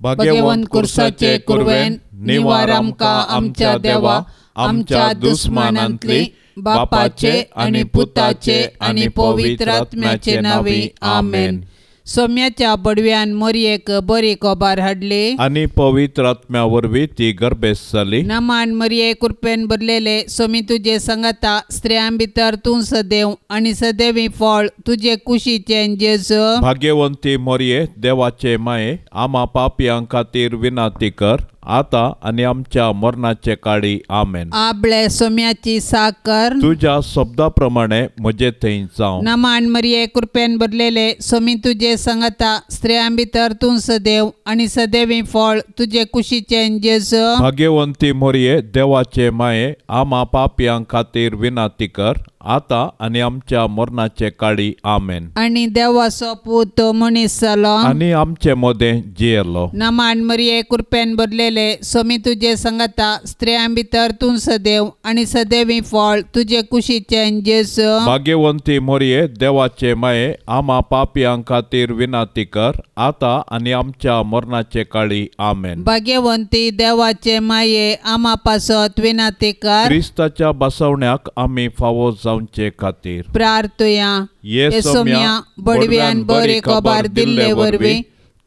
भाग्यवंत कुर्साचे कुरवेन निवार आमकां आमच्या देवा आमच्या दुस्मानांतली बापाचे आनी पुताचे आनी पवित्र आत्म्याचे नांवी आमेन. सोम्याच्या बडव्यान मरयेक बरी खबर हाडली आनी पवित्र आत्म्या वरवीं ती गर्भेस्त जाली. नमान मरये कृपेन भरलेले सोमी तुजे संगता स्त्रियां भितर तूं सदैव आनी सदैवी फळ तुजे कुशीचें जेजू. भाग्यवंती मरये देवाचे माये आमा पापयां खातीर विनंती कर आता आनी आमच्या मरणाचे काळी आमेन. आबळे सोम्याची साकर तुज्या शब्दा प्रमाणे म्हजे थंय जावं. नमान मरये कृपेन भरलेले सोमी तुजे संगता स्त्रियां भितर तूं सदैव आनी सदैवी फळ तुजे कुशीचें जेजू. भाग्यवंती मरये देवाचे माये आमा पापयां खातीर विनंती कर आता आनी आमच्या मरणाचे काळी आमेन. आनी देवाचो पूत मनीस जालो आनी आमचे मदें जियेलो. नमान मरये कृपेन भरलेले सोमी तुजे संगता स्त्रियां भितर तूं सदैव आनी सदैवी फळ तुजे कुशीचें जेजू. भाग्यवंती मरये देवाचे माये आमा पापयां खातीर विनंती कर आता आनी आमच्या मरणाचे काळी आमेन. भाग्यवंती देवाचे माये आमा पासत विनंती कर. क्रिस्ताच्या बसवण्याक आमी फावो जावचे खातीर प्रार्थुया. ये सोम्या बडव्यान बरी खबर दिल्ले वरवीं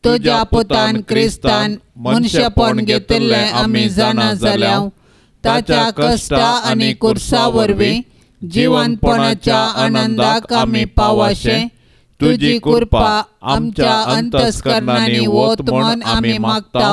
तुज्या पुतान क्रिस्तान मनशेपण घेतिल्लें आमी जाणा जाल्या. ताच्या कश्टा आनी कुर्सा वरवीं जिवनपणाच्या आनंदाक आमी पावाशें तुजी कृपा आमच्या अंतस्करणांनी वत म्हूण आमी मागता.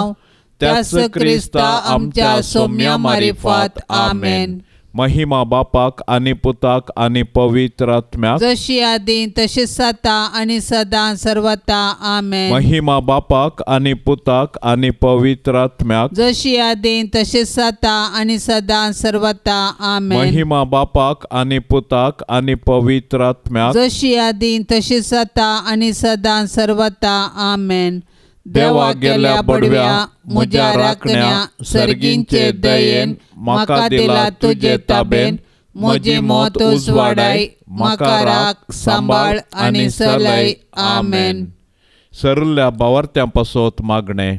त्याच क्रिस्ता आमच्या सोम्या मारिफात आमेन. महिमा बापाक आनी पुताक आनी पवित्र आत्म्याक जशी आदी तशी सता आनी सदां सर्वता आमेन. महिमा बापाक आनी पुताक आनी पवित्र आत्म्याक जशी आदी तशी सता आनी सदां सर्वता आमेन. महिमा बापाक आनी पुताक आनी पवित्र आत्म्याक जशी आदी तशी सता आनी सदां सर्वता आमेन. देवा गेल्या बडव्या म्हज्या राखण्या सर्गींचे दयेन म्हाका दिला तुजे ताबेन म्हजी मत उजवाडाय म्हाका राख सांबाळ आनी चलय आमेन. सरल्या बावर्त्यां पासत मागणें.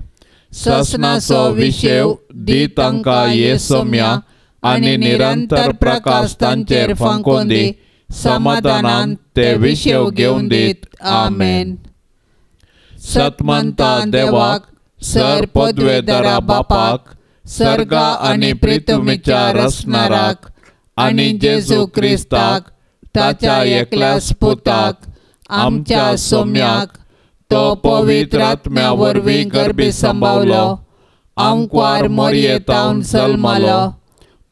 ससनाचो विशेव दी तांकां ये सोम्या आनी निरंतर प्रकाश तांचेर फांकोवन दी समाधानान ते विशेव घेवन दीत आमेन. सतमंता देवाक सर पदवेदारा बापाक सर्गा आनी प्रितुमीच्या रचणाराक आनी जेजू क्रिस्ताक ताच्या एकल्याच पुताक आमच्या सोम्याक तो पवित्र आत्म्या वरवीं गर्भी सांबावलो आंकवार मरयेतावन जल्मलो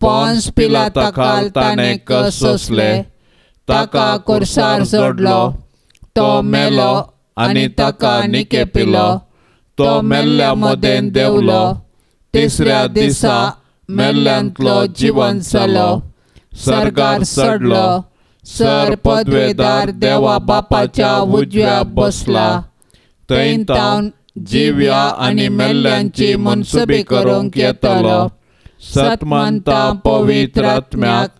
पोन्स पिलाता खाल ताणें कश्ट सोंसले ताका कुर्सार जोडलो तो मेलो आनी ताका निकेपिलो तो मेल्ल्या मदें देंवलो तिसऱ्या दिसा मेल्ल्यांतलो जिवन जालो सर्गार चडलो सर पदवेदार देवा बापाच्या उजव्या बसला थंय तावन जिव्या आनी मेल्ल्यांची मनसुबी करूंक येतलो. सतमंता पवित्र आत्म्याक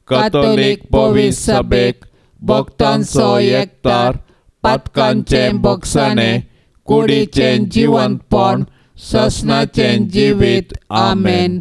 कथोलीक पवित्र सभेक भक्तांचो एकतार पातकांचें बोगसाणें कुडीचें जिवंतपण ससनाचें जिवीत आमेन.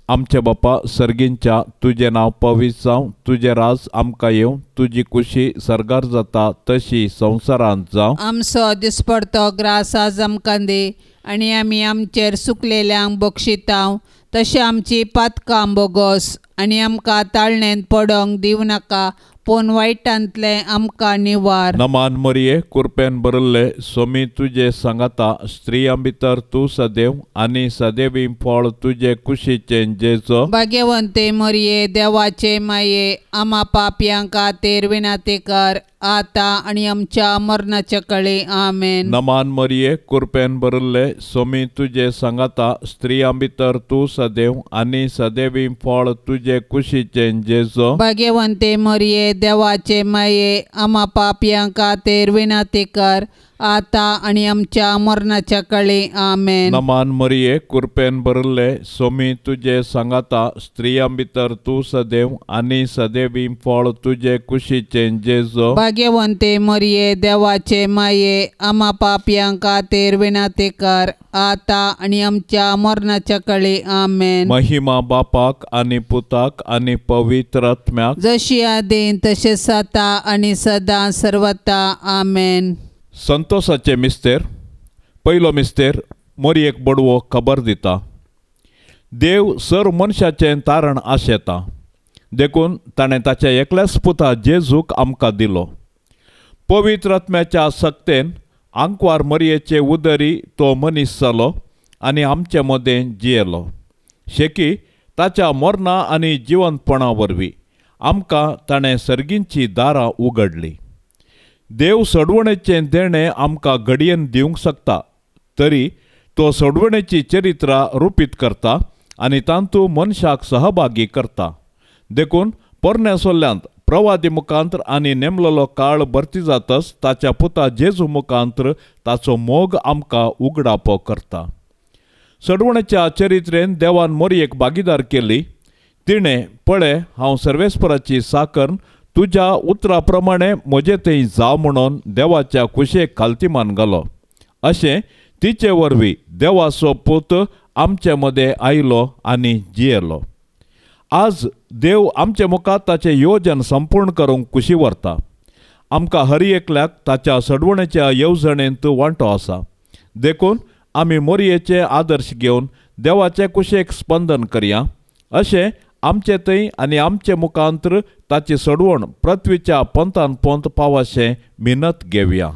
आमचे बापा सर्गींच्या तुजें नांव पवित्र जावं तुजें राज आमकां येवं तुजी कुशी सर्गार जाता तशी संवसारांत जावं. आमचो दिसपडतो ग्रास आज आमकां दी आनी आमी आमचेर सुकलेल्यांक बक्षितांव तशें आमची पातकां बोगोस आनी आमकां ताळणेंत पडोंक दिवं नाका पूण वायटांतलें आमकां निवार. नमान मरये कुरपेन भरिल्ले सोमी तुजे सांगाता स्त्रियां भितर तूं सदैव आनी सदैवी फळ तुजे कुशीचें जेजो. भाग्यवंते मरये देवाचे माये आमा पापयां खातीर विनंती कर आतां आनी आमच्या मरणाच्या कळे आमेन. नमान मरये कुरपेन भरिल्ले सोमी तुजे सांगाता स्त्रियां भितर तूं सदैव आनी सदैवी फळ तुजे कुशीचें जेजो. भाग्यवंते मरये देवाचे माये आमा पापयां खातीर विनंती कर आतां आनी आमच्या मरणाच्या काळी. आमेन. नमान मरिये, कृपेन भरिल्ले, सोमी तुजे सांगाता, स्त्रियां भितर तूं सदैव आनी सदैवी फळ तुजे कुशीचें जेजू. भाग्यवंते मरिये, देवाचे माये, आमा पापयां खातीर विनंती कर, आतां आनी आमच्या मरणाच्या काळी. आमेन. महिमा बापाक आनी पुताक आनी पवित्र आत्म्याक, जशी आदीं तशेंच आतां आनी सदां सर्वता. आमेन. संतोषाचे मिस्तेर. पयलो मिस्तेर मोरयेक बडवो खबर दिता. देव सर मनशाचें तारण आशेता, देखून ताणें ताच्या एकल्याच पुता जेजूक आमकां दिलो. पवित्र आत्म्याच्या सक्तेन आंकवार मरयेचे उदरी तो मनीस जालो आनी आमचे मदें जियेलो. शेकी ताच्या मरणा आनी जिवंतपणा वरवीं आमकां ताणें सर्गींची दारां उगडली. देव सोडवणेचें देणें आमकां घडयेन दिवंक शकता, तरी तो सोडवणेची चरित्रां रुपीत करता आनी तातूंत मनशाक सहभागी करता. देखून पोरण्या सोल्ल्यांत प्रवादी मुखांत्र आनी नेमलेलो काळ भरती जातच ताच्या पुता जेजू मुखांत्र ताचो मोग आमकां उगडापो करता. सोडवणेच्या चरित्रेन देवान मोरयेक भागीदार केली. तिणें पळय, हांव सर्वेस्पराची साकर, तुज्या उतरा प्रमाणे म्हजे थंय जाव म्हणून देवाच्या कुशेक खालतीमान घालो. अशें तिचे वरवीं देवाचो पूत आमचे मदें आयलो आनी जियेलो. आज देव आमचे मुखार ताचें योजन संपूर्ण करूंक कुशी व्हरता. आमकां हर एकल्याक ताच्या सडवणेच्या येवजणेंत वांटो आसा. देखून आमी मोरयेचे आदर्श घेवन देवाचे कुशेक स्पंदन करया. अशें आमचे थंय आनी आमचे मुखांत्र ताची सोडवण पृथ्वीच्या पंथान पंथ पावाशें मिनत घेवया.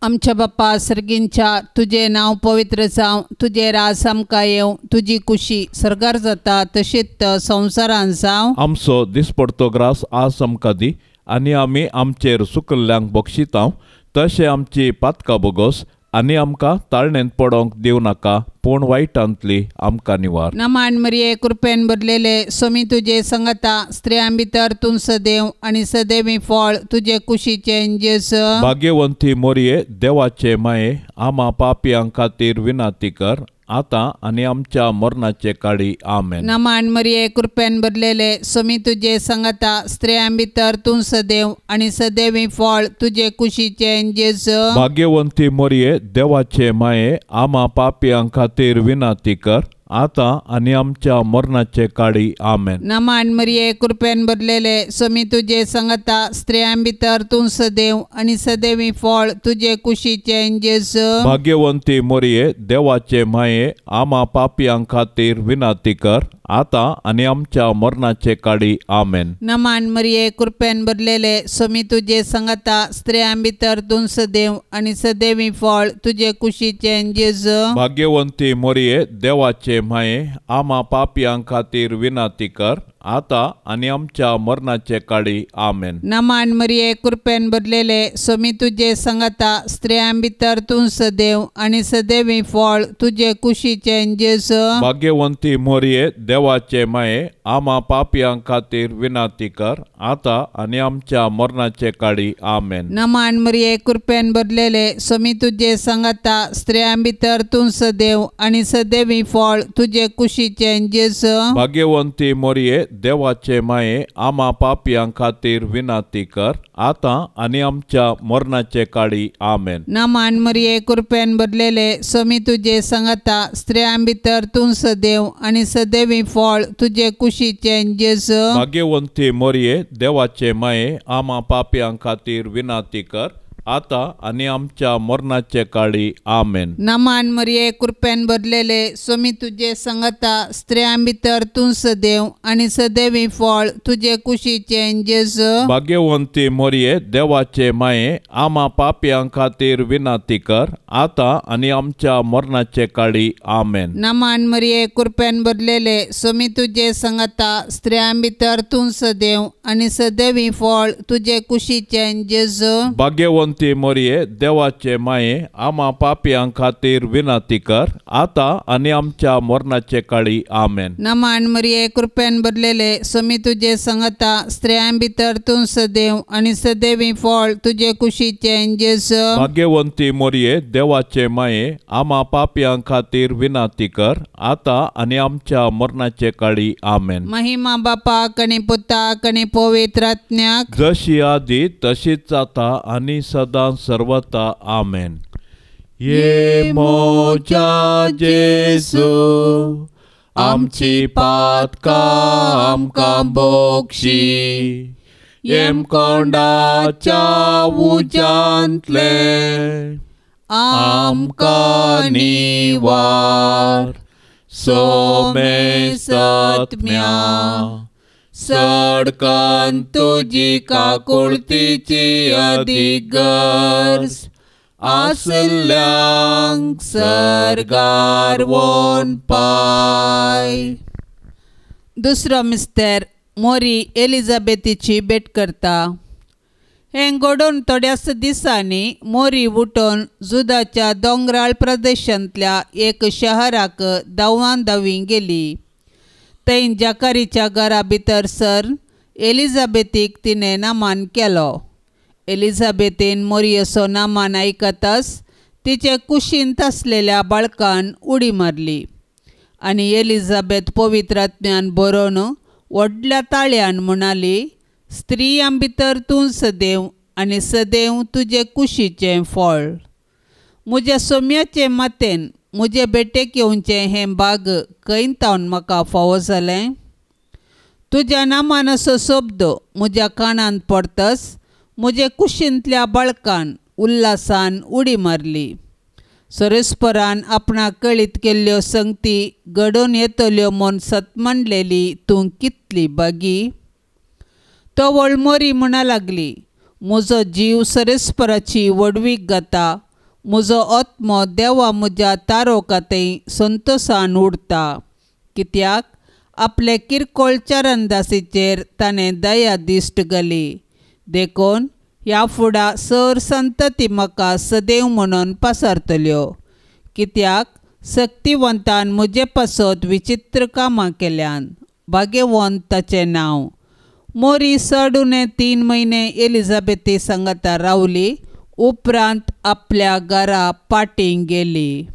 आमच्या बाप्पा सर्गींच्या, तुजें नांव पवित्र जावं, तुजें राज आमकां येवं, तुजी कुशी सर्गार जाता तशीच संवसारान जावं. आमचो दिसपडतो ग्रास आज आमकां दी आनी आमी आमचेर सुकल्ल्यांक बक्षितांव, तशें आमची पातकां बोगोस आनी आमकां ताळणेंत पडोंक दिवं नाका, पूण वायटांतली आमकां निवार. नमान मरिये, कृपेन भरलेले, सोमी तुजे संगता, स्त्रियां भितर तूं सदैव आनी सदैवी फळ तुजे कुशीचें जेजू. भाग्यवंती मोरये, देवाचे माये, आमा पापयां खातीर विनंती कर, आतां आनी आमच्या मरणाचे काळी. आमेन. नमान मरिये, कृपेन भरलेले, सोमी तुजे संगता, स्त्रियां भितर तूं सदैव आनी सदैवी फळ तुजे कुशीचें जेजू. भाग्यवंती मोरये, देवाचे माये, आमा पापयां खातीर विनंती कर, आतां आनी आमच्या मरणाचे काळी. आमेन. नमान मरिये, कृपेन भरलेले, सोमी तुजे संगता, स्त्रियां भितर तूं सदैव आनी सदैवी फळ तुजे कुशीचें जेजू. भाग्यवंती मोरये, देवाचे माये, आमा पापयां खातीर विनंती कर, आतां आनी आमच्या मरणाचे काळी. आमेन. नमान मरिये, कृपेन भरलेले, सोमी तुजे संगता, स्त्रियां भितर तूं सदैव आनी सदैवी फळ तुजे कुशीचें जेजू. भाग्यवंती मोरये, देवाचे माये, आमा पापयां खातीर विनंती कर, आतां आनी आमच्या मरणाचे काळी. आमेन. नमान मरिये, कृपेन भरलेले, सोमी तुजे संगता, स्त्रियां भितर तूं सदैव आनी सदैवी फळ तुजे कुशीचें जेजू. भाग्यवंती मोरये, देवाचे माये, आमा पापयां खातीर विनंती कर, आतां आनी आमच्या मरणाचे काळी. आमेन. नमान मरिये, कृपेन भरलेले, सोमी तुजे संगता, स्त्रियां भितर तूं सदैव आनी सदैवी फळ तुजे कुशीचें जेजू. भाग्यवंती मोरये, देवाचे माये, आमा पापयां खातीर विनंती कर, आतां आनी आमच्या मरणाचे काळी. आमेन. नमान मरिये, कृपेन भरलेले, सोमी तुजे संगता, स्त्रियां भितर तूं सदैव आनी सदैवी फळ तुजे कुशीचें जेजू. भाग्यवंती मोरये, देवाचे माये, आमा पापयां खातीर विनंती कर, आतां आनी आमच्या मरणाचे काळी. आमेन. नमान मरिये, कृपेन भरलेले, सोमी तुजे संगता, स्त्रियां भितर तूं सदैव आनी सदैवी फळ तुजे कुशीचें जेजू. भाग्यवंती मोरये, देवाचे माये, आमा पापयां खातीर विनंती कर, आतां आनी आमच्या मरणाचे काळी. आमेन. नमान मरिये, कृपेन भरलेले, सोमी तुजे संगता, स्त्रियां भितर तूं सदैव आनी सदैवी फळ तुजे कुशीचें जेजू. भाग्यवंती भाग्यवंती मोरये देवाचे माये आमा पापयां खातीर विनंती कर आतां आनी आमच्या मरणाचे काळी. आमेन. नमन मरिये कृपेन भरलेले स्वामी तुजे संगता स्त्रियां भितर तूं सदैव आनी सदैवी फळ तुजे कुशीचें जेजू. भाग्यवंती मोरये देवाचे माये आमा पापयां खातीर विनंती कर आतां आनी आमच्या मरणाचे काळी. आमेन. महिमा बापाक आनी पुताक आनी पवित्र आत्म्याक जशी आदी तशीच आतां आनी सदां सर्वता. आमेन. ये मोजा जेजू आमची पातकां आमकां बोक्षी येमकोंडाच्या उज्यांतले आमकां निवार सोमेसत्म्या सडकन तुजी काकुळतीची अदीक गरज आसल्यांक सर्गार वोन पाय. दुसरो मिस्तेर मोरी एलिझाबेथीची भेट करता. हें घडोवन थोड्याच दिसांनी मोरी उठून जुदाच्या दोंगराळ प्रदेशांतल्या एक शहराक धांवान धांवी गेली. थंय जाकारीच्या घरा भितर सर एलिझाबेथीक तिणें नामान केलो. एलिझाबेथीन मोरयेचो नामान आयकताच तिचे कुशींत आसलेल्या बाळकान उडी मारली आनी एलिझाबेथ पवित्र आत्म्यान बरोवन व्हडल्या ताळ्यान म्हणाली, स्त्रियां भितर तूं सदैव आनी सदैव तुजे कुशीचें फळ. म्हज्या सोम्याचे मातेन म्हजे भेटेक येवचें हें भाग खंय तावन म्हाका फावो जालें? तुज्या नामान असो शब्द म्हज्या कानांत पडतच म्हजे कुशींतल्या बाळकान उल्हासान उडी मारली. सरेस्परान आपणाक कळीत केल्ल्यो संगती घडोवन येतल्यो म्हूण सत मांडलेली तूं कितली बागी. तो वळमोरी म्हणा लागली, म्हजो जीव सरेस्पराची व्हडवीक गाता, म्हजो आत्मो देवा म्हज्या तारोकाथंय संतोसान उरता. कित्याक आपले किरकोळ चरणदासीचेर ताणें दया दिश्ट घाली. देखून ह्या फुडा सर संतती म्हाका सदैव म्हणून पासारतल्यो. कित्याक सक्तिवंतान म्हजे पासत विचित्र कामां केल्यान. भाग्यवंत ताचें नांव. मोरी चड उणें 3 म्हयने एलिझाबेथी सांगाता रावली. उपरांत आपल्या घरा पाटीं गेली.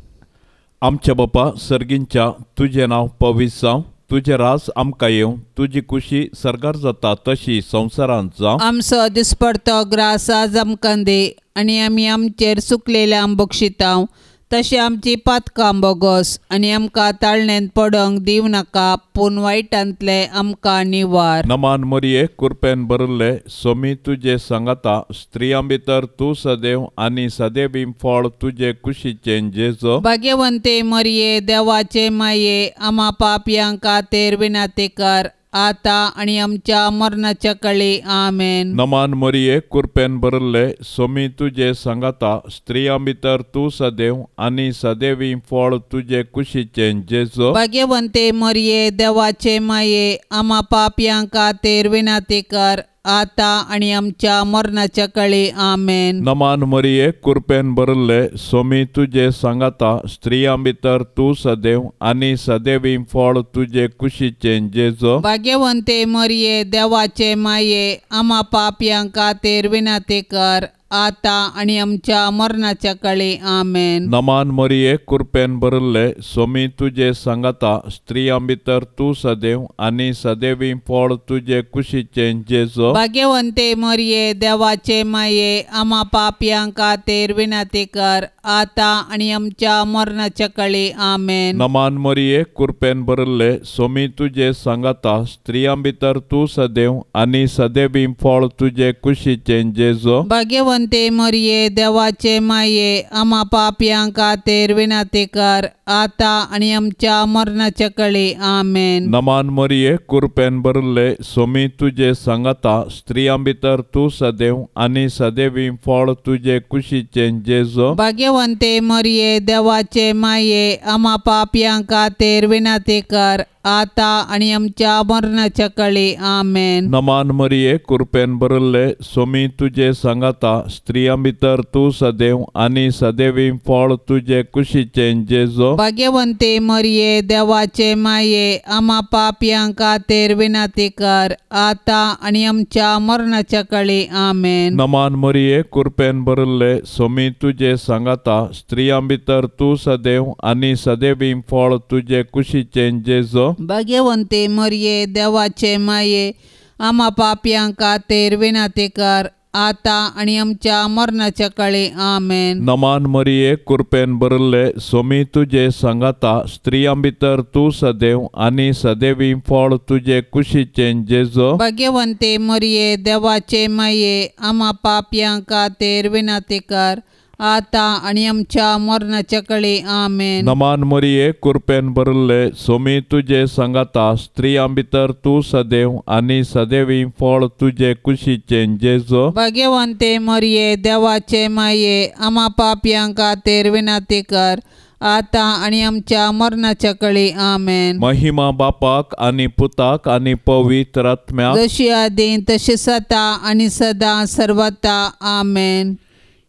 आमच्या बापा सर्गींच्या तुजें नांव पवित्र जावं, तुजें राज आमकां येवं, तुजी कुशी सर्गार जाता तशी संवसारांत जावं. आमचो दिसपडतो ग्रास आज आमकां दी आनी आमी आमचेर सुकलेल्यांक बक्षितांव तशें आमची पातकां बोगोस आनी आमकां ताळणेंत पडोंक दिवं नाका पूण वायटांतलें आमकां निवार. नमान मरिये कुरपेन भरिल्ले सोमी तुजे सांगाता स्त्रियां भितर तूं सदैव आनी सदैवी फळ तुजे कुशीचें जेजू. भाग्यवंते मरिये देवाचे माये आमा पापयां खातीर विनंती कर आतां आनी आमच्या मरणाच्या काळी. आमेन. नमान मरिये कुरपेन भरिल्ले सोमी तुजे सांगाता स्त्रियां भितर तूं सदैव आनी सदैवी फळ तुजे कुशीचें जेजू. भाग्यवंते मरिये देवाचे माये आमा पापयां खातीर विनंती कर आतां आनी आमच्या मरणाच्या काळी. आमेन. नमान मरिये कुरपेन भरिल्ले सोमी तुजे सांगाता स्त्रियां भितर तूं सदैव आनी सदैवी फळ तुजे कुशीचें जेजू. भाग्यवंते मरिये देवाचे माये आमा पापयां खातीर विनंती कर आतां आनी आमच्या मरणाच्या काळी. आमेन. नमान मरिये कुरपेन भरिल्ले सोमी तुजे सांगाता स्त्रियां भितर तूं सदैव आनी सदैवी फळ तुजे कुशीचें जेजू. भाग्यवंते मरिये देवाचे माये आमा पापयां खातीर विनंती कर आतां आनी आमच्या मरणाच्या काळी. आमेन. नमान मरिये कुरपेन भरिल्ले सोमी तुजे सांगाता स्त्रियां भितर तूं सदैव आनी सदैवी फळ तुजे कुशीचें जेजू. भाग्यवंते मरिये देवाचे माये आमा पापयां खातीर विनंती कर आतां आनी आमच्या मरणाच्या काळी. आमेन. नमान मरिये कुरपेन भरिल्ले सोमी तुजे सांगाता स्त्रियां भितर तूं सदैव आनी सदैवी फळ तुजे कुशीचें जेजू. भाग्यवंते मरिये देवाचे माये आमा पापयां खातीर विनंती कर आतां आनी आमच्या मरणाच्या काळी. आमेन. नमान मरिये, कृपेन भरिल्ले, सोमी तुजे सांगाता, स्त्रियां भितर तूं सदैव आनी सदैवी फळ तुजे कुशीचें जेजो. भाग्यवंती मरिये, देवाचे माये, आमा पापयां खातीर विनंती कर, आतां आनी आमच्या मरणाच्या काळी. आमेन. नमान मरिये, कृपेन भरिल्ले, सोमी तुजे सांगाता, स्त्रियां भितर तूं सदैव आनी सदैवी फळ तुजे कुशीचें जेजो. भाग्यवंती मरिये, देवाचे माये, आमा पापयां खातीर विनंती कर, आतां आनी आमच्या मरणाच्या काळी. आमेन. नमान मरिये, कृपेन भरिल्ले, सोमी तुजे सांगाता, स्त्रियां भितर तूं सदैव आनी सदैवी फळ तुजे कुशीचें जेजो. भाग्यवंती मरिये, देवाचे माये, आमा पापयां खातीर विनंती कर, आतां आनी आमच्या मरणाच्या काळी. आमेन. नमान मरिये, कृपेन भरिल्ले, सोमी तुजे सांगाता, स्त्रियां भितर तूं सदैव आनी सदैवी फळ तुजे कुशीचें जेजो. भाग्यवंती मरिये, देवाचे माये, आमा पापयां खातीर विनंती कर, आतां आनी आमच्या मरणाच्या काळी. आमेन. महिमा बापाक आनी पुताक आनी पवित्र आत्म्याक, जशी आदीं तशी सदा आनी सदां सर्वता. आमेन.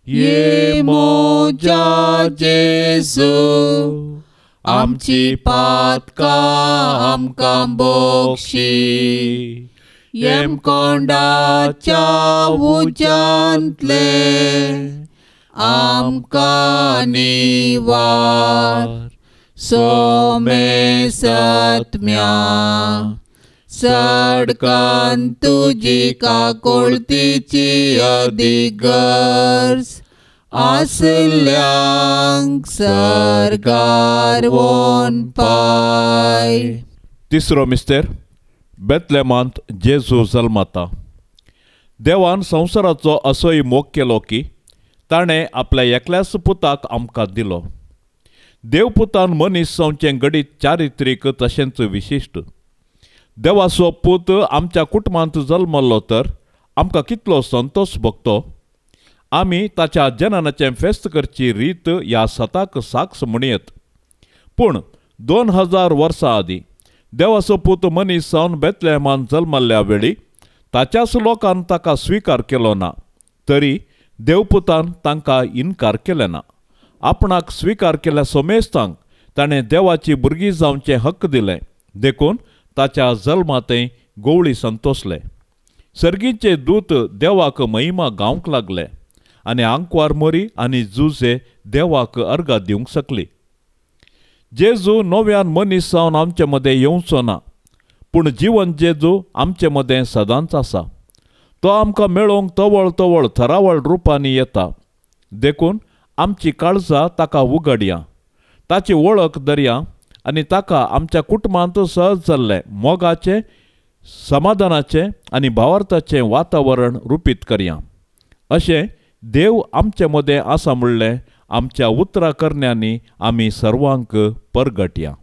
ये मोजा जेजू, आमची पातकां आमकां बक्षी, येमकोंडाच्या उज्यांतले आमकां निवार, सोमे सत्म्या सडकान तुजी काकोळतीची अदीक गरज आसल्यांक सरकार वोन पाय. तिसरो मिस्तेर, बेतलेमांत जेजू जल्मता. देवान संवसाराचो असोय मोग केलो की ताणें आपल्या एकल्याच पुताक आमकां दिलो. देवपुतान मनीस जावचें घडीत चारित्रीक तशेंच विशिश्ट. देवाचो पूत आमच्या कुटुंबांत जल्मल्लो तर आमकां कितलो संतोश भोगतो. आमी ताच्या जननाचें फेस्त करची रीत ह्या सताक साक्ष म्हणयत. पूण 2000 वर्सां आदीं देवाचो पूत मनीस जावन बेतलेहमान जल्मल्ल्या वेळी ताच्याच लोकान ताका स्विकार केलो ना, तरी देवपुतान तांकां इनकार केले ना. आपणाक स्विकार केल्या सोमेस्तांक ताणें देवाची भुरगीं जावचें हक्क दिलें. देखून ताच्या जल्मांतय गोवळी संतोसले. सर्गीचे दूत देवाक महिमा गावंक लागले आनी आंकवार मोरी आनी जुजे देवाक अर्गां दिवंक शकली. जेजू नव्यान मनीस जावन आमचे मदें येवचो ना, पूण जिवन जेजू आमचे मदें सदांच आसा. तो आमकां मेळोवंक तवळ तवळ थरावळ रुपांनी येता. देखून आमची काळजां ताका उगडया, ताची वळख दरया आनी ताका आमच्या कुटुंबांत सहज जाल्लें मोगाचें, समाधानाचें आनी भावार्थाचें वातावरण रुपीत करया. अशें देव आमचे मदें आसा म्हणलें आमच्या उतरा करण्यांनी आमी सर्वांक परगटया.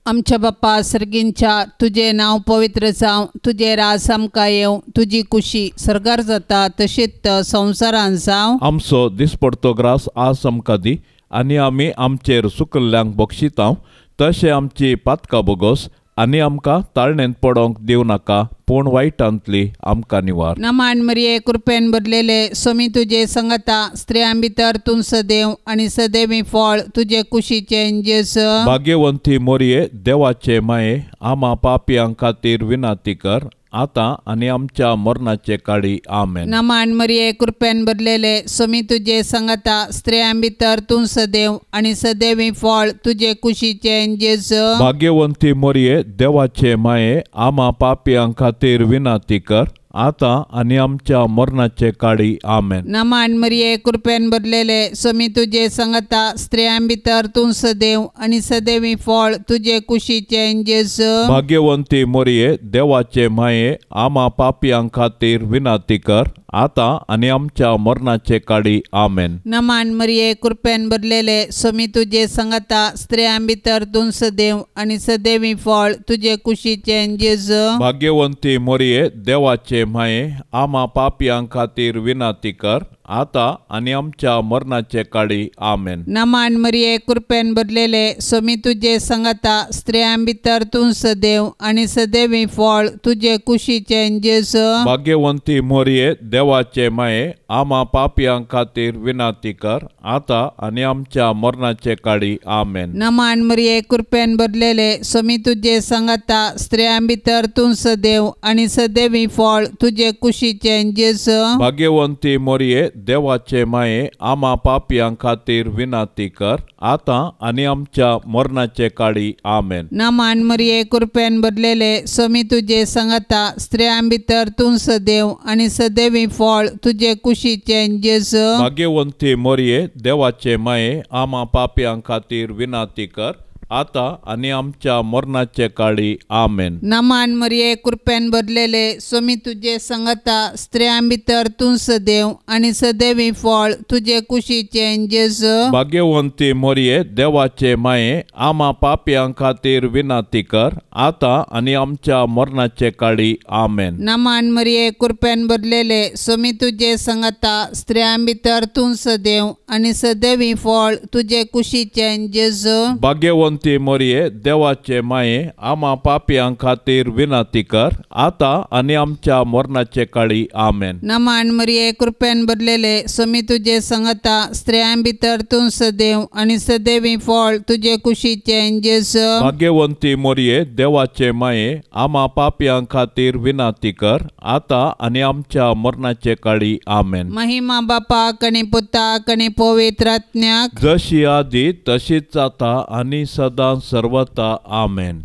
आमच्या बाप्पा सर्गींच्या, तुजें नांव पवित्र जावं, तुजें राज आमकां येवं, तुजी कुशी सर्गार जाता तशीच संवसारान जावं. आमचो दिसपडतो ग्रास आज आमकां दी आनी आमी आमचेर सुकल्ल्यांक बक्षितांव तशें आमची पातकां बोगोस आनी आमकां ताळणेंत पडोंक दिवं नाका, पूण वायटांतली आमकां निवार. नमान मरिये, कृपेन भरलेले, सोमी तुजे संगता, स्त्रियां भितर तूं सदैव आनी सदैवी फळ तुजे कुशीचें जेजू. भाग्यवंती मोरये, देवाचे माये, आमा पापयां खातीर विनंती कर, आतां आनी आमच्या मरणाचे काळी. आमेन. नमान मरिये, कृपेन भरलेले, सोमी तुजे संगता, स्त्रियां भितर तूं सदैव आनी सदैवी फळ तुजे कुशीचें जेजू. भाग्यवंती मोरये, देवाचे माये, आमा पापयां खातीर विनंती कर, आतां आनी आमच्या मरणाचे काळी. आमेन. नमान मरिये, कृपेन भरलेले, सोमी तुजे संगता, स्त्रियां भितर तूं सदैव आनी सदैवी फळ तुजे कुशीचें जेजू. भाग्यवंती मोरये, देवाचे माये, आमा पापयां खातीर विनंती कर, आतां आनी आमच्या मरणाचे काळी. आमेन. नमान मरिये, कृपेन भरलेले, सोमी तुजे संगता, स्त्रियां भितर तूं सदैव आनी सदैवी फळ तुजे कुशीचें जेजू. भाग्यवंती मोरये, देवाचे माये, आमा पापयां खातीर विनंती कर, आतां आनी आमच्या मरणाचे काळी. आमेन. नमान मरिये, कृपेन भरलेले, स्वामी तुजे संगता, स्त्रियां भितर तूं सदैव आनी सदैवी फळ तुजे कुशीचें जेजू. भाग्यवंती मोरये, देवाचे माये, आमा पापयां खातीर विनंती कर, आतां आनी आमच्या मरणाचे काळी. आमेन. नमान मरिये, कृपेन भरलेले, स्वामी तुजे संगता, स्त्रियां भितर तूं सदैव आनी सदैवी फळ तुजे कुशीचें जेजू. भाग्यवंती मोरये, देवाचे माये, आमा पापयां खातीर विनंती कर, आतां आनी आमच्या मरणाचे काळी. आमेन. नमान मरिये, कृपेन भरलेले, स्वामी तुजे संगता, स्त्रियां भितर तूं सदैव आनी सदैवी फळ तुजे कुशीचें जेजू. भाग्यवंती मोरये, देवाचे माये, आमा पापयां खातीर विनंती कर, आतां आनी आमच्या मरणाचे काळी. आमेन. नमान मरिये, कृपेन भरलेले, स्वामी तुजे संगता, स्त्रियां भितर तूं सदैव आनी सदैवी फळ तुजे कुशीचें जेजू. भाग्यवंती मोरये, देवाचे माये, आमा पापयां खातीर विनंती कर, आतां आनी आमच्या मरणाचे काळी. आमेन. नमान मरिये, कृपेन भरलेले, स्वामी तुजे संगता, स्त्रियां भितर तूं सदैव आनी सदैवी फळ तुजे कुशीचें जेजू. भाग्यवंती मोरये, देवाचे माये, आमा पापयां खातीर विनंती कर, आतां आनी आमच्या मरणाचे काळी. आमेन. नमान मरिये, कृपेन भरलेले, स्वामी तुजे संगता, स्त्रियां भितर तूं सदैव आनी सदैवी फळ तुजे कुशीचें जेजू. भाग्यवंती मोरये, देवाचे माये, आमा पापयां खातीर विनंती कर, आतां आनी आमच्या मरणाचे काळी. आमेन. महिमा बापाक आनी पुताक आनी पवित्र आत्म्याक, जशी आदी तशीच आतां आनी सदां सर्वता. आमेन.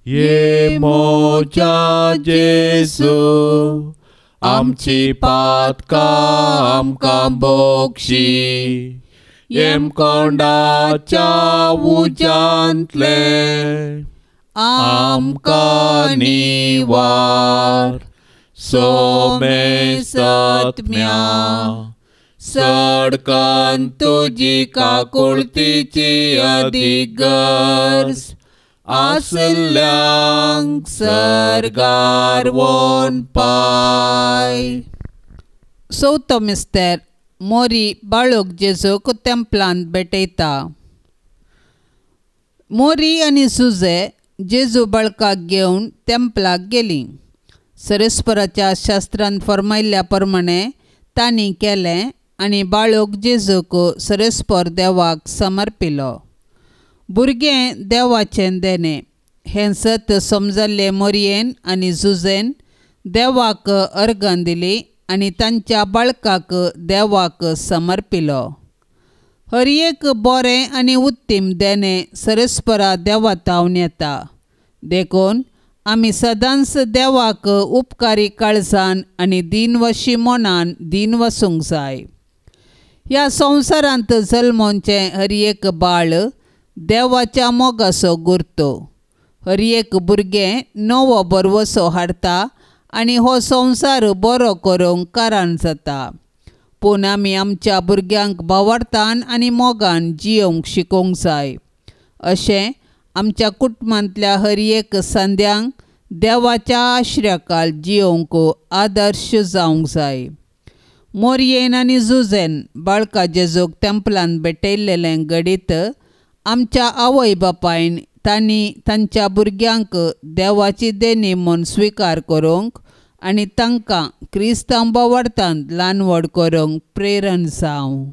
ये मोजा जेजू, आमची पातकां आमकां बोक्षी, येमकोंडाच्या उज्यांतले आमकां निवार, सोमेसत्म्या सडकन तुजी काकुळतीची अदीक गरज आसल्यांक सर्गार वोन पाय. चवथो मिस्तेर. मोरी बाळूक जेजूक तेंपलांत भेटयता. मोरी आनी सुजे जेजू बाळकाक घेवन तेंपलाक गेलीं. सरेस्पराच्या शास्त्रान फर्मायल्ल्या प्रमाणे तांणी केलें आनी बाळूक जेजूक सरेस्पर देवाक समर्पिलो. भुरगें देवाचें देणें हें सत समजल्ले मोरयेन आनी जुजेन देवाक अर्गां दिली आनी तांच्या बाळकाक देवाक समर्पिलो. हर एक बरें आनी उत्तीम देणें सरेस्परा देवा तावन येता. देखून आमी सदांच देवाक उपकारी काळजान आनी दीनवशी मनान दीन वसूंक जाय. ह्या संवसारांत जल्मोवचें हर एक बाळ देवाच्या मोगाचो गुर्तो. हर एक भुरगें नवो भरवसो हाडटा आनी हो संवसार बरो करूंक कारण जाता. पूण आमी आमच्या भुरग्यांक भावार्थान आनी मोगान जियोवंक शिकोवंक जाय. अशें आमच्या कुटुंबांतल्या हर एक संद्यांक देवाच्या आश्र्याकाल जियोवंक आदर्श जावंक जाय. मोरयेन आनी जुजेन बाळका जेजूक तेंपलान भेटयल्लें घडीत आमच्या आवय बापायन तांणी तांच्या भुरग्यांक देवाची देणी म्हूण स्विकार करूंक आनी तांकां क्रिस्तांव भावार्थान ल्हान व्हड करूंक प्रेरण जावं.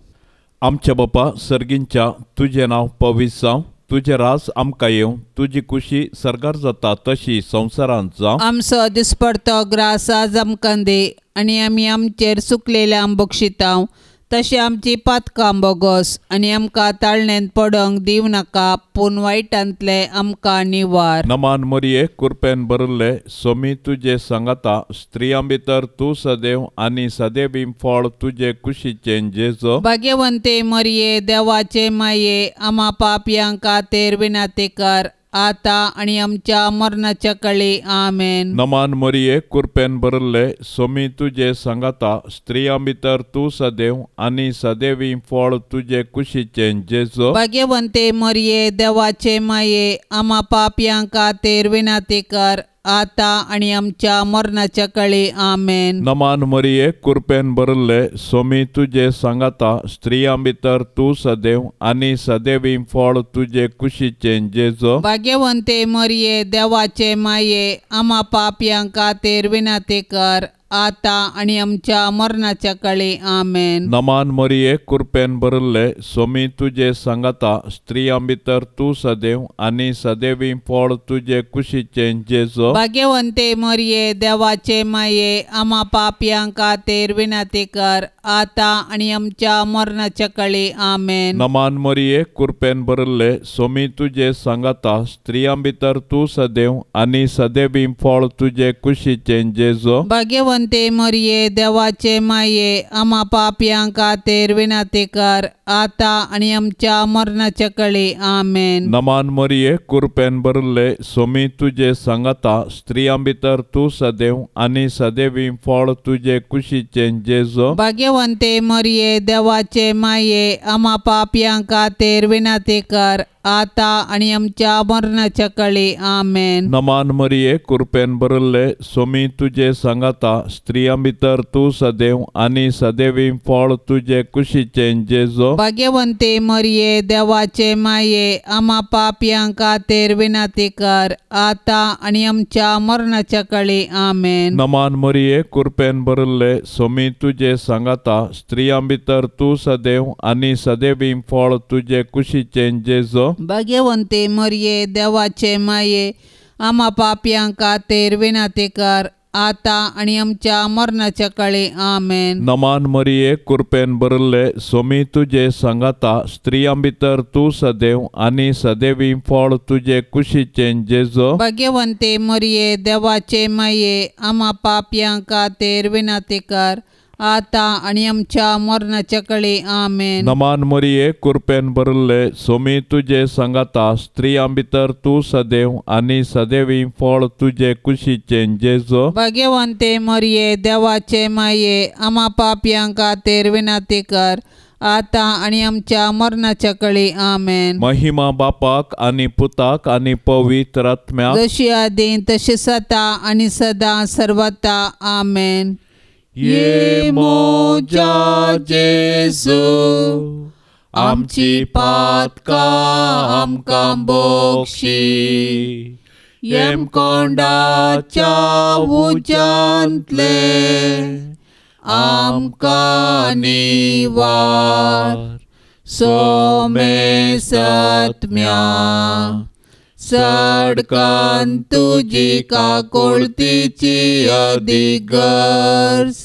आमच्या बापा सर्गींच्या, तुजें नांव पवित्र जावं, तुजें राज आमकां येवं, तुजी कुशी सर्गार जाता तशी संवसारांत जावं. आमचो दिसपडतो ग्रास आज आमकां दी आनी आमी आमचेर सुकलेल्यांक बक्षितांव तशें आमची पातकां बोगोस आनी आमकां ताळणेंत पडोंक दिवं नाका, पूण वायटांतलें आमकां निवार. नमान मरिये, कृपेन भरिल्ले, स्वामी तुजे सांगाता, स्त्रियां भितर तूं सदैव आनी सदैवी फळ तुजे कुशीचें जेजू. भाग्यवंते मरिये, देवाचे माये, आमा पापयां खातीर विनंती कर, आतां आनी आमच्या मरणाच्या काळी. आमेन. नमान मरिये, कृपेन भरिल्ले, स्वामी तुजे सांगाता, स्त्रियां भितर तूं सदैव आनी सदैवी फळ तुजे कुशीचें जेजू. भाग्यवंते मरिये, देवाचे माये, आमा पापयां खातीर विनंती कर, आतां आनी आमच्या मरणाच्या काळी. आमेन. नमान मरिये, कृपेन भरिल्ले, सोमी तुजे सांगाता, स्त्रियां भितर तूं सदैव आनी सदैवी फळ तुजे कुशीचें जेजू. भाग्यवंते मरिये, देवाचे माये, आमा पापयां खातीर विनंती कर, आतां आनी आमच्या मरणाच्या काळी. आमेन. नमान मरिये, कृपेन भरिल्ले, सोमी तुजे सांगाता, स्त्रियां भितर तूं सदैव आनी सदैवी फळ तुजे कुशीचें जेजू. भाग्यवंते मरिये, देवाचे माये, आमा पापयां खातीर विनंती कर, आतां आनी आमच्या मरणाच्या काळी. आमेन. नमान मरिये, कृपेन भरिल्ले, सोमी तुजे सांगाता, स्त्रियां भितर तूं सदैव आनी सदैवी फळ तुजे कुशीचें जेजू. भाग्यवंते मरिये, देवाचे माये, आमा पापयां खातीर विनंती कर, आतां आनी आमच्या मरणाच्या काळी. आमेन. नमान मरिये, कृपेन भरिल्ले, सोमी तुजे सांगाता, स्त्रियां भितर तूं सदैव आनी सदैवी फळ तुजे कुशीचें जेजू. भाग्यवंते मरिये, देवाचे माये, आमा पापयां खातीर विनंती कर, आतां आनी आमच्या मरणाच्या काळी. आमेन. नमान मरिये, कृपेन भरिल्ले, सोमी तुजे सांगाता, स्त्रियां भितर तूं सदैव आनी सदैवी फळ तुजे कुशीचें जेजू. भाग्यवंते मरिये, देवाचे माये, आमा पापयां खातीर विनंती कर, आतां आनी आमच्या मरणाच्या काळी. आमेन. नमान मरिये, कृपेन भरिल्ले, सोमी तुजे सांगाता, स्त्रियां भितर तूं सदैव आनी सदैवी फळ तुजे कुशीचें जेजू. भाग्यवंते मरिये, देवाचे माये, आमा पापयां खातीर विनंती कर, आतां आनी आमच्या मरणाच्या काळी. आमेन. नमान मरिये, कृपेन भरिल्ले, सोमी तुजे सांगाता, स्त्रियां भितर तूं सदैव आनी सदैवी फळ तुजे कुशीचें जेजू. भाग्यवंते मरिये, देवाचे माये, आमा पापयां खातीर विनंती कर, आतां आनी आमच्या मरणाच्या काळी. आमेन. नमान मरिये, कृपेन भरिल्ले, सोमी तुजे सांगाता, स्त्रियां भितर तूं सदैव आनी सदैवी फळ तुजे कुशीचें जेजू. भाग्यवंते मरिये, देवाचे माये, आमा पापयां खातीर विनंती कर, आतां आनी आमच्या मरणाच्या काळी. आमेन. महिमा बापाक आनी पुताक आनी पवित्र आत्म्याक, जशी आदीं तशी सदा आनी सदां सर्वता. आमेन. ये मोजा जेजू, आमची पातकां आमकां बोक्षी, येमकोंडाच्या उज्यांतले आमकां निवार, सोमे सत्म्या सडकान तुजी काकोळतीची अधिगर्ज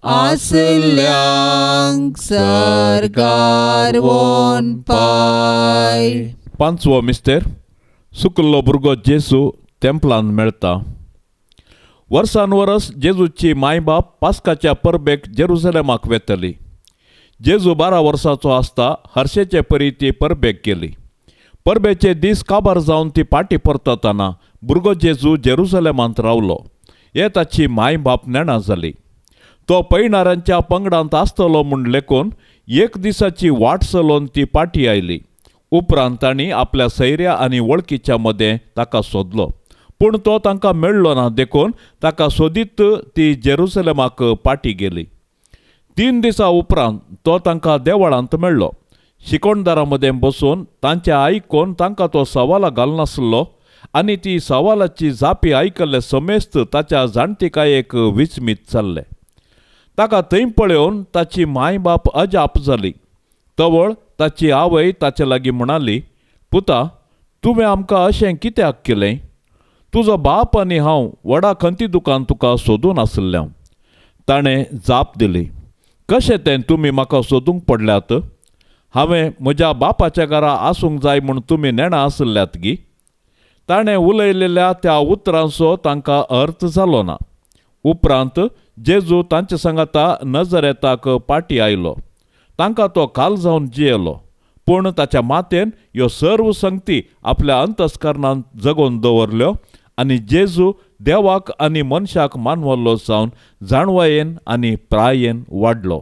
आसल्यांक सरकार वोन पाय. पांचवो मिस्तेर, सुकल्लो भुरगो जेजू तेंपलान मेळटा. वर्सान वरस जेजूची मायबाप पास्काच्या परबेक जेरुजलेमाक वेतली. जेजू 12 वर्साचो आसता हर्षेचे परी ती परबेक गेली. परबेचे दीस काबार जावन ती पाटी परततना भुरगो जेजू जेरुजलेमांत रावलो. हे ताची मायबाप नेणा जाली. तो पयणाऱ्यांच्या पंगडांत आसतलो म्हूण लेखून एक दिसाची वाट चलोवन ती पाटी आयली. उपरांत तांणी आपल्या सैऱ्या आनी वळखीच्या मदें ताका सोदलो, पूण तो तांकां मेळ्ळो ना. देखून ताका सोदीत ती जेरुसलेमाक पाटी गेली. 3 दिसां उपरांत तो तांकां देवळांत मेळ्ळो. शिकोणदारां मदें बसून तांचें आयकून तांकां तो सवालां घालनासलो आनी ती सवालाची जापी आयकल्ले समेस्त ताच्या जाणतिकायेक विचमीत जाल्ले. ताका थंय पळोवन ताची मायबाप अजाप जाली. तवळ ताची आवय ताचे लागीं म्हणाली, पुता, तुवें आमकां अशें कित्याक केलें? तुजो बाप आनी हांव व्हडा खंती दुकान तुका सोदून आशिल्लें. ताणें जाप दिली, कशें तें तुमी म्हाका सोदूंक पडल्यात? हांवें म्हज्या बापाच्या घरा आसूंक जाय म्हूण तुमी नेणां आशिल्ल्यात गी? ताणें उलयलेल्या त्या उतरांचो तांकां अर्थ जालो ना. उपरांत जेजू तांचे सांगाता नजरेताक पाटी आयलो. तांकां तो काल जावन जियेलो, पूण ताच्या मातेन ह्यो सर्व संगती आपल्या अंतस्करणान जगोवन दवरल्यो आनी जेजू देवाक आनी मनशाक मानवल्लो जावन जाणवायेन आनी प्रायेन वाडलो.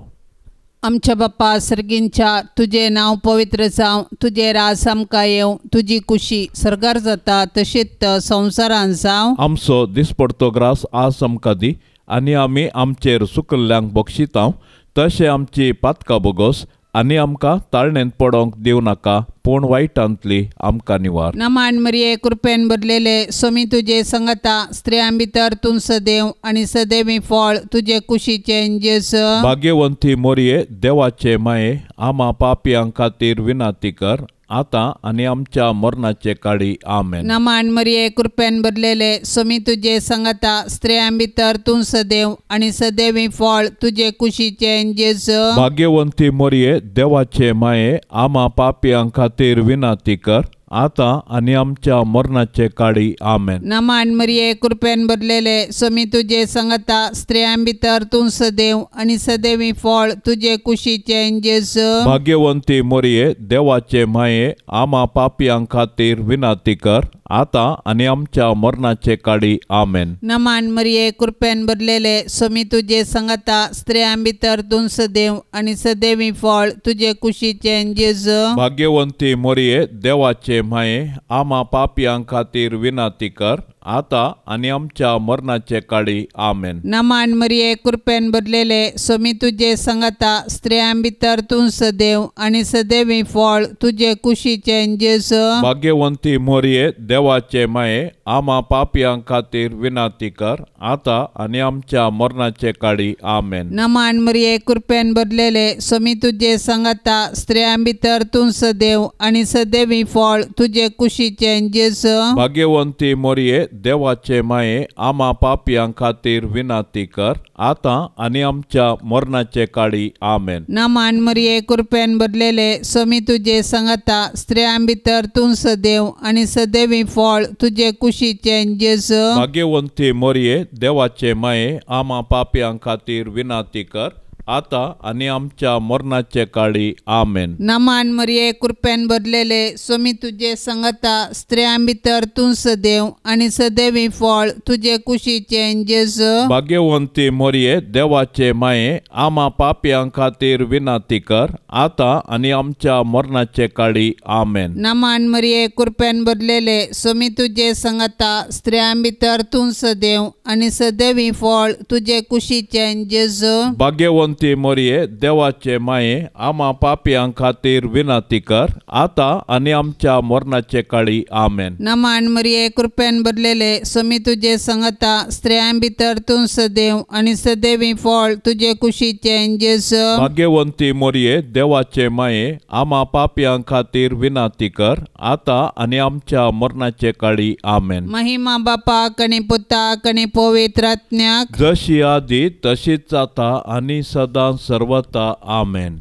आमच्या बापा सर्गींच्या तुजें नांव पवित्र जावं, तुजें राज आमकां येवं, तुजी कुशी सर्गार जाता तशीच संवसारान जावं. आमचो दिसपडतो ग्रास आज आमकां दी आनी आमी आमचेर सुकल्ल्यांक बक्षितांव तशें आमची पातकां बोगोस आनी आमकां ताळणेंत पडोंक दिवं नाका पूण वायटांतली आमकां निवार. नमान मरिये कृपेन भरलेले सोमी तुजे संगता, स्त्रियां भितर तूं सदैव आनी सदैवी फळ तुजे कुशीचें जेजू. भाग्यवंती मोरये देवाचे माये आमा पापयां खातीर विनंती कर आतां आनी आमच्या मरणाचे काळी. आमेन. नमान मरिये कृपेन भरलेले सोमी तुजे संगता, स्त्रियां भितर तूं सदैव आनी सदैवी फळ तुजे कुशीचें जेजू. भाग्यवंती मोरये देवाचे माये आमा पापयां खातीर विनंती कर आतां आनी आमच्या मरणाचे काळी. आमेन. नमान मरिये कृपेन भरलेले सोमी तुजे संगता, स्त्रियां भितर तूं सदैव आनी सदैवी फळ तुजे कुशीचें जेजू. भाग्यवंती मोरये देवाचे माये आमा पापयां खातीर विनंती कर आतां आनी आमच्या मरणाचे काळी. आमेन. नमान मरिये कृपेन भरलेले सोमी तुजे संगता, स्त्रियां भितर तूं सदैव आनी सदैवी फळ तुजे कुशीचें जेजू. भाग्यवंती मोरये देवाचे माये आमा पापयां खातीर विनंती कर आतां आनी आमच्या मरणाचे काळी. आमेन. नमान मरिये कृपेन भरलेले सोमी तुजे संगता, स्त्रियां भितर तूं सदैव आनी सदैवी फळ तुजे कुशीचें जेजू. भाग्यवंती मोरये देवाचे माये आमा पापयां खातीर विनंती कर आतां आनी आमच्या मरणाचे काळी. आमेन. नमान मरिये कृपेन भरलेले सोमी तुजे संगता, स्त्रियां भितर तूं सदैव आनी सदैवी फळ तुजे कुशीचें जेजू. भाग्यवंती मोरये देवाचे माये आमा पापयां खातीर विनंती कर आतां आनी आमच्या मरणाचे काळी. आमेन. नमान मरिये कृपेन भरलेले सोमी तुजे संगता, स्त्रियां भितर तूं सदैव आनी सदैवी फळ तुजे कुशीचें जेजू. भाग्यवंती मोरये देवाचे माये आमा पापयां खातीर विनंती कर आतां आनी आमच्या मरणाचे काळी. आमेन. नमान मरिये कृपेन भरलेले सोमी तुजे संगता, स्त्रियां भितर तूं सदैव आनी सदैवी फळ तुजे कुशीचें जेजू. भाग्यवंती मोरये देवाचे माये आमा पापयां खातीर विनंती कर आतां आनी आमच्या मरणाचे काळी. आमेन. नमान मरिये कृपेन भरलेले सोमी तुजे संगता, स्त्रियां भितर तूं सदैव आनी सदैवी फळ तुजे कुशीचें जेजू. भाग्यवंती मोरये देवाचे माये आमा पापयां खातीर विनंती कर आतां आनी आमच्या मरणाचे काळी. आमेन. नमान मरिये कृपेन भरलेले सोमी तुजे संगता, स्त्रियां भितर तूं सदैव आनी सदैवी फळ तुजे कुशीचें जेजू. भाग्यवंती मोरये देवाचे माये आमा पापयां खातीर विनंती कर आतां आनी आमच्या मरणाचे काळी. आमेन. महिमा बापाक आनी पुताक आनी पवित्र आत्म्याक, जशी आदी तशीच आतां आनी सदां सर्वता. आमेन.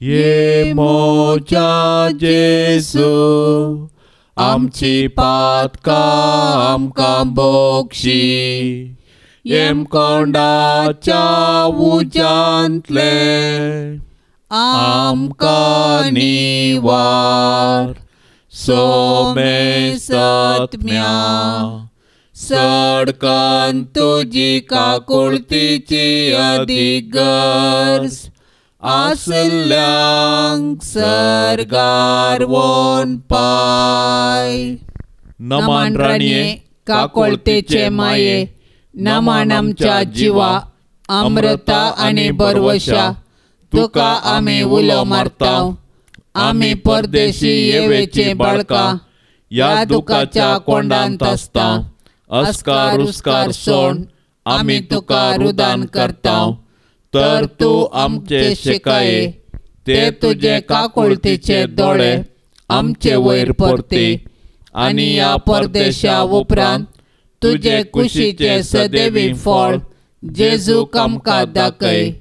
ये मोजा जेजू आमची पातकां आमकां बोक्षी, येमकोंडाच्या उज्यांतले आमकां निवार, सोमेसत्म्या सडकन तुजी काकुळतीची अदीक गरज आसल्यांक सर्गार वोन पाय. नमान राणये काकुळतेचे माये, नमान आमच्या जिवा अमृता आनी बरवशा, तुका आमी उलो मारता. आमी परदेशी येवेचे बाळका ह्या दुखाच्या कोंडांत आसता. अस्कार उस्कार सोड आमी तुका रुदान करता, तर तूं आमचे शिकाये ते तुजे काकुळतीचे दोळे आमचे वयर परते आनी ह्या परदेशा उपरांत तुजे कुशीचे सदैवी फळ जेजूक आमकां दाखय.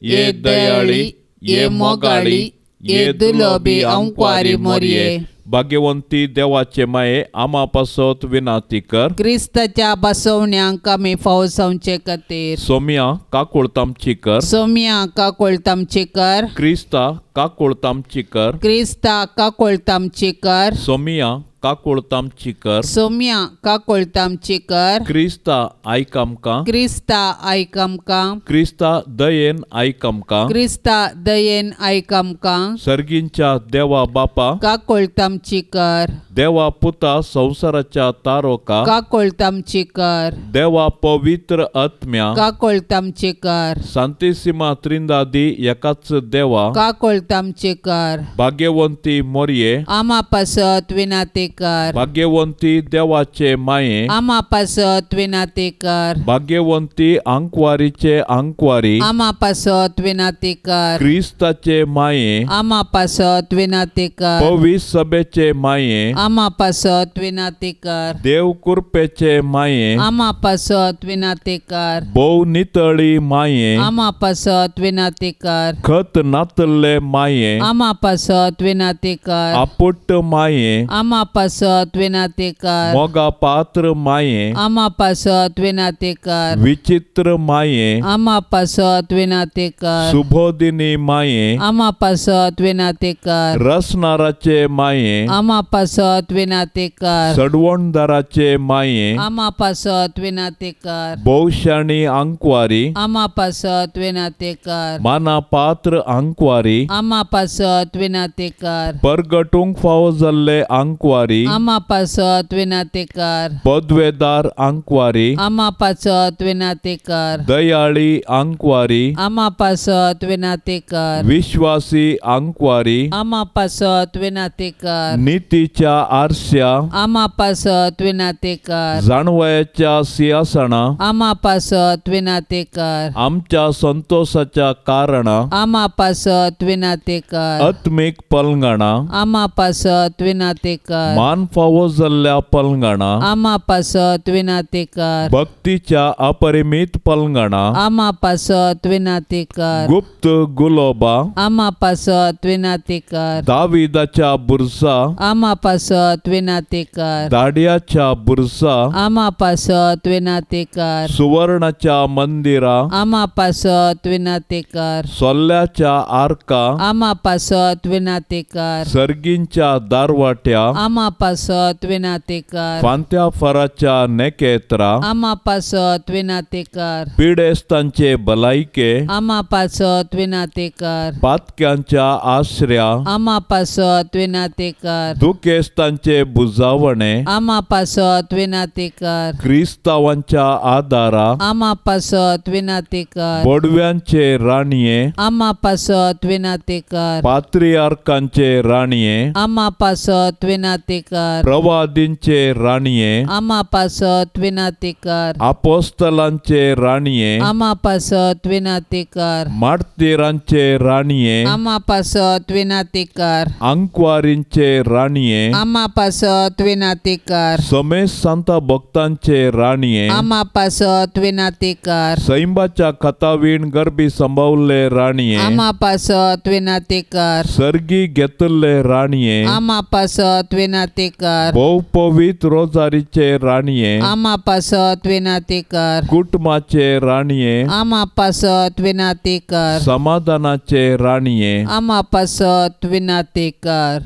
ये दयाळी, ये मोगाळी, ये दुलोबी अंकवारी मोरये. भाग्यवंती देवाचे माये आमा पासत विनाती कर. क्रिस्ताच्या बसवण्यांक आमी फाव जावचे खातीर. सोम्या काकुळतामची कर. सोम्या काकुळतामची कर. क्रिस्ता काकुळतामची कर. क्रिस्ता काकुळतामची कर. सोमिया काकुळट आमची कर। सोम्या काकुळट आमची कर। क्रिस्ता आयक आमकां। क्रिस्ता आयक आमकां। क्रिस्ता दयेन आयक आमकां। क्रिस्ता दयेन आयक आमकां। सर्गींच्या देवा बापा काकुळट आमची कर। देवा पुता संवसाराच्या तारोका काकुळट आमची कर। देवा पवित्र आत्म्या काकुळट आमची कर। सांतिसिमा त्रिंदादी एकाच देवा काकुळट आमची कर। भाग्यवंती मोरये आमा पासत विनाती कर। भाग्यवंती देवाचे माये आमा पासत विनाती कर। भाग्यवंती आंकवारीचे आंकवारी आमा पासत विनाती कर। क्रिस्ताचे माये आमा पासत विनाती कर। पवित्र सभेचे माये आमा पासत विनाती कर। देव कृपेचे माये आमा पासत विनाती कर। भोव नितळी माये आमा पासत विनाती कर। खत नातल्ले माये आमा पासत विनाती कर। आपुट्ट माये आमा पासत विनाती कर। मोगा पात्र माये आमा पासत विनाती कर। विचित्र माये आमा पासत विनाती कर। सुबोधिनी माये आमा पासत विनाती कर। रसनाराचे माये आमा पासत विनाती कर। सडवणदाराचे माये आमा पासत विनाती कर। भोवशाणी आंकवारी आमा पासत विनाती कर। माना पात्र आंकवारी आमा पासत विनाती कर। परगटूंक फावो जाल्ले आंकवारी आमा पासत विनाती कर। पदवेदार आंकवारी आमा पासत विनाती कर। दयाळी आंकवारी आमा पासत विनाती कर। विश्वासी आंकवारी आमा पासत विनाती कर। नितीच्या आरस्या आमा पासत विनाती कर। जाणवयाच्या सिंहासना आमा पासत विनाती कर। आमच्या संतोषाच्या कारणा आमा पासत विनाती कर। आत्मीक पलंगणा आमा पासत विनाती कर। मान फावो जाल्ल्या पलंगणा आमा पासत विनाती कर। भक्तीच्या अपरिमित पलंगणा आमा पासत विनाती कर। गुप्त गुलोबा आमा पासत विनाती कर। दाविदाच्या बुरसा आमा पासत विनाती कर। दाडियाच्या बुरसा आमा पासत विनाती कर। सुवर्णाच्या मंदिरा आमा पासत विनाती कर। सोल्ल्याच्या आर्का आमा पासत विनाती कर। सर्गींच्या दारवाट्या आमा पासत विनाती कर। फांत्या फराच्या नेकेत्रा आमा पासत विनाती कर। पिडेस्तांचे भलायके आमा पासत विनाती कर। पातक्यांच्या आश्र्या आमा पासत विनाती कर। दुखेस्तांचे बुजावणे आमा पासत विनाती कर। क्रिस्तावांच्या आदारा आमा पासत विनाती कर। बोडव्यांचे राणये आमा पासत विनाती कर। पात्रियार्कांचे राणये आमा पासत विनाती कर। प्रवादींचे राणये आमा पासत विनाती कर। आपोस्तलांचे राणये आमा पासत विनाती कर। मार्तीरांचे राणये आमा पासत विनाती कर। आंकवारींचे राणये आमा पासत विनाती कर। समेस्त सांता भक्तांचे राणये आमा पासत विनाती कर। सैंबाच्या खतावीण गर्भी संभवले राणये आमा पासत विनाती कर। सर्गी घेतल्ले राणये आमा पासत विनाती कर। भोव पवित्र रोजारीचे राणये आमा पासत विनाती कर। कुटुंबाचे राणये आमा पासत विनाती कर। समाधानाचे राणये आमा पासत विनाती कर।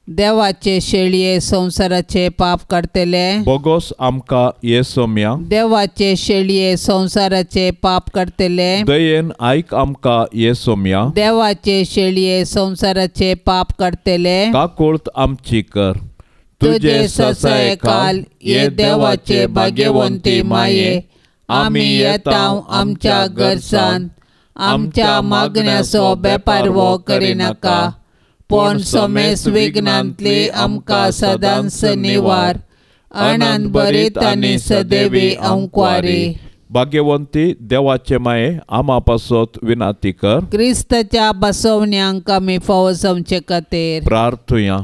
देवाचे शेळये संवसाराचे पाप काडटले बोगोस आमकां ये सोम्या। देवाचे शेळये संवसाराचे पाप काडटले दयेन आयक आमकां ये सोम्या। देवाचे शेळये संवसाराचे पाप काडटले काकुळट आमची कर। तुझे ससायकाल ये देवाचे भाग्यवंती माये आमी येता आमच्या गरजान आमच्या मागण्याचो बेपारवो करिनाका पूण समेस विघ्नांतली आमकां सदांच निवार आनंद भरीत आनी सदैवी अंकवारी। भाग्यवंती देवाचे माये आमा पासत विनाती कर। क्रिस्ताच्या बसवण्यांक आमी फावो जावचे खातीर प्रार्थुया।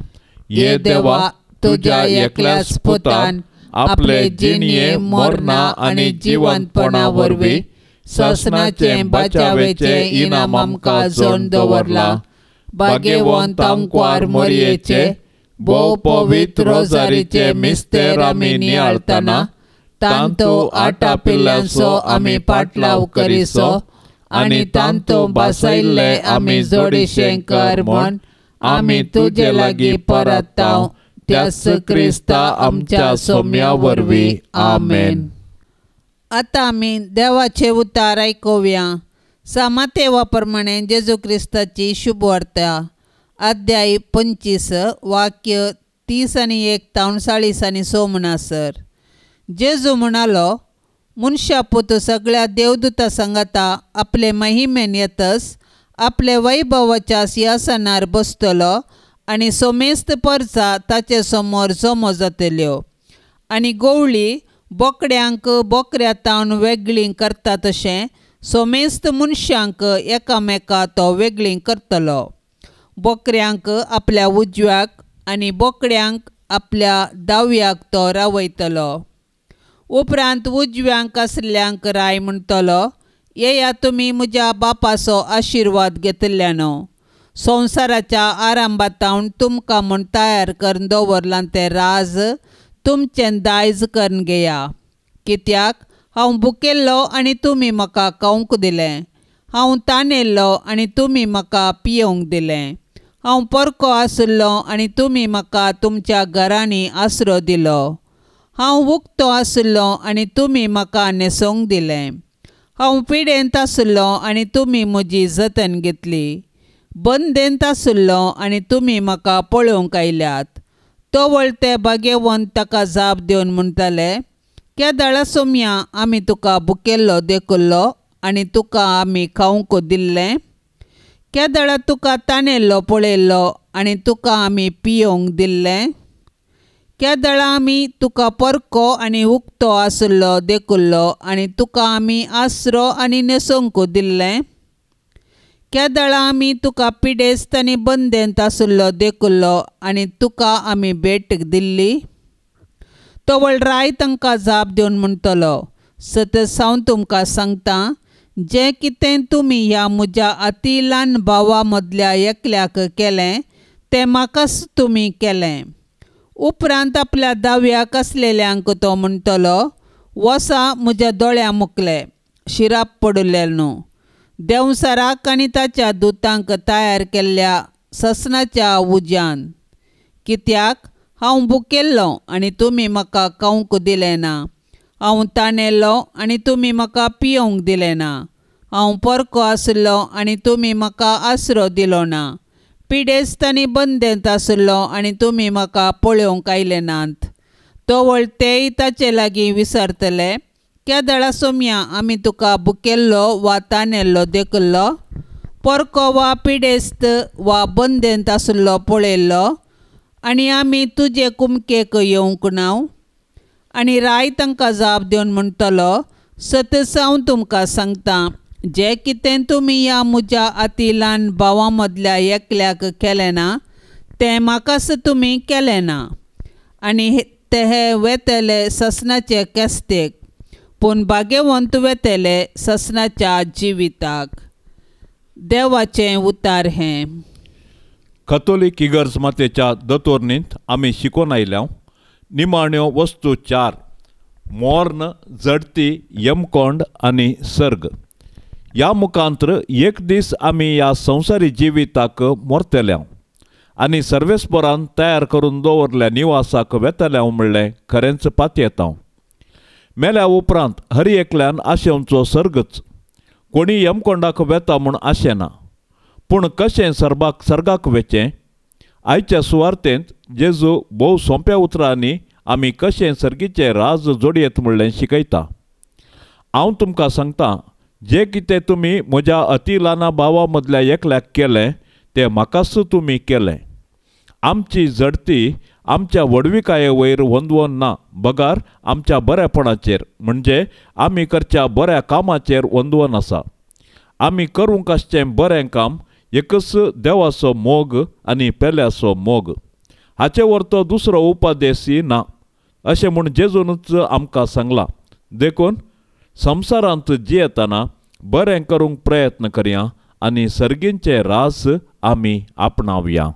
ये देवा तुज्या एकल्याच पुतान आपले जिणये मरणा आनी जिवंतपणा वरवीं ससनाचे बचावेचे इनाम आमकां जोडून दवरला। भाग्यवंत आंकवार मोरयेचे भोव पवित्र रोजारीचे मिस्तेर आमी नियाळतना तांतो आटापिल्ल्यांचो आमी पाटलाव करिसो आनी तांतो बसयल्ले आमी जोडीशें कर म्हूण आमी तुजे लागीं परताव त्याच क्रिस्ता आमच्या सोम्या वरवीं. आमेन. आतां आमी देवाचे उतार आयकुया. सामातेवा प्रमाणे जेजू क्रिस्ताची शुभवार्ता, अध्याय 25, वाक्य 30 आनी 1 तावन 40 आनी 6 म्हणसर. जेजू म्हणालो, मनशा पूत सगळ्या देवदूता सांगाता आपले महिमेन येतस आपले वैभवाच्या सिंहासनार बसतलो आनी सोमेस्त परचा ताचे समोर जमो जातल्यो आनी गोवळी बोकड्यांक बोकऱ्या तावन वेगळीं करता तशें सोमेस्त मनशांक एकामेका तो वेगळीं करतलो. बोकऱ्यांक आपल्या उजव्याक आनी बोकड्यांक आपल्या दाव्याक तो रावयतलो. उपरांत उजव्यांक आसल्ल्यांक राय म्हणटलो, येया तुमी म्हज्या बापाचो आशिर्वाद घेतल्यानो, संवसाराच्या आरंभातावन तुमकां म्हूण तयार करून दवरलां तें राज तुमचें दायज करून घेया. कित्याक हांव भुकेल्लो आनी तुमी म्हाका खावंक दिलें, हांव तानेल्लो आनी तुमी म्हाका पियोवंक दिलें, हांव परको आशिल्लो आनी तुमी म्हाका तुमच्या घरांनी आसरो दिलो, हांव उक्तो आशिल्लो आनी तुमी म्हाका न्हेसोवंक दिलें, हांव पिडेंत आशिल्लो आनी तुमी म्हजी जतन घेतली, बंदेंत आशिल्लो आनी तुमी म्हाका पळोवंक आयल्यात. तवळ ते भाग्यवंत ताका जाप दिवन म्हणटाले, केदाळा सोमया आमी तुका भुकेल्लो देखुल्लो आनी तुका आमी खावंक दिल्लें, केदाळा तुका तानेल्लो पळयल्लो आनी तुका आमी पियोवंक दिल्लें, केदाळा आमी तुका परको आनी उक्तो आशिल्लो देखुल्लो आनी तुका आमी आसरो आनी न्हेसोवंक दिल्लें, केदाळा आमी तुका पिडेस्त आनी बंदेंत आशिल्लो देखुल्लो आनी तुका आमी भेट दिल्ली. तवळ राय तांकां जाप दिवन म्हणटलो, सतत हांव तुमकां सांगता, जें कितें तुमी ह्या म्हज्या अती ल्हान भावा मदल्या एकल्याक केलें तें म्हाकाच तुमी केलें. उपरांत आपल्या दाव्याक आसलेल्यांक तो म्हणटलो, वसा म्हज्या दोळ्या मुकले शिराप पडुल्ले न्हू, देंवसाराक आनी ताच्या दुतांक तयार केल्ल्या ससनाच्या उज्यान. कित्याक हांव भुकेल्लो आनी तुमी म्हाका खावंक दिलें ना, हांव तानेल्लो आनी तुमी म्हाका पियोवंक दिलें ना, हांव परको आशिल्लो आनी तुमी म्हाका आसरो दिलो ना, पिडेस्त आनी बंदेंत आशिल्लो आनी तुमी म्हाका पळोवंक आयले नात. तवळ तेय ताचे लागीं विसरतले, केदाळा सोमया आमी तुका भुकेल्लो वा तानेल्लो देखुल्लो, परको वा पिडेस्त वा बंदेंत आशिल्लो पळयल्लो आनी आमी तुजे कुमकेक येवंक ना. आनी राय तांकां जाप दिवन म्हणटलो, सतत हांव तुमकां सांगता, जें कितें तुमी ह्या म्हज्या अती ल्हान भावां मदल्या एकल्याक केलें ना तें म्हाकाच तुमी केलें ना. आनी ते हे वेतले ससनाचे केस्तेक, पूण भाग्यवंत वेतले ससनाच्या जिविताक. देवाचें उतार हें. कथोलीक इगर्ज मातेच्या दोतोर्नींत आमी शिकोवन आयल्या निमाण्यो वस्तू 4, मोर्न, जडती, यमकोंड आनी सर्ग. ह्या मुखांत्र एक दीस आमी ह्या संवसारी जिविताक मोरतल्या आनी सर्वेस्परान तयार करून दवरल्या निवासाक वेतल्या म्हणलें खरेंच पातयेता. मेल्या उपरांत हर एकल्यान आशेवचो सर्गच, कोणी यमकोंडाक वेता म्हूण आशेना, पूण कशें सर्बाक सर्गाक वेचें? आयच्या सुवार्तेंत जेजू भोव सोंप्या उतरांनी आमी कशें सर्गीचें राज जोडयेत म्हणलें शिकयता. हांव तुमकां सांगता, जें कितें तुमी म्हज्या अती ल्हाना भावा मदल्या एकल्याक केलें तें म्हाकाच तुमी केलें. आमची जडती आमच्या व्हडविकाये वयर वंदवोन ना, बगार आमच्या बऱ्यापणाचेर म्हणजे आमी करच्या बऱ्या कामाचेर वंदवोन आसा. आमी करूंक आसचें बरें काम एकच देवाचो मोग आनी पेल्याचो मोग, हाचे वरतो दुसरो उपदेशय ना अशें म्हूण जेजूनच आमकां सांगलां. देखून संवसारांत जियेतना बरें करूंक प्रयत्न करया आनी सर्गींचें राज आमी आपणावया.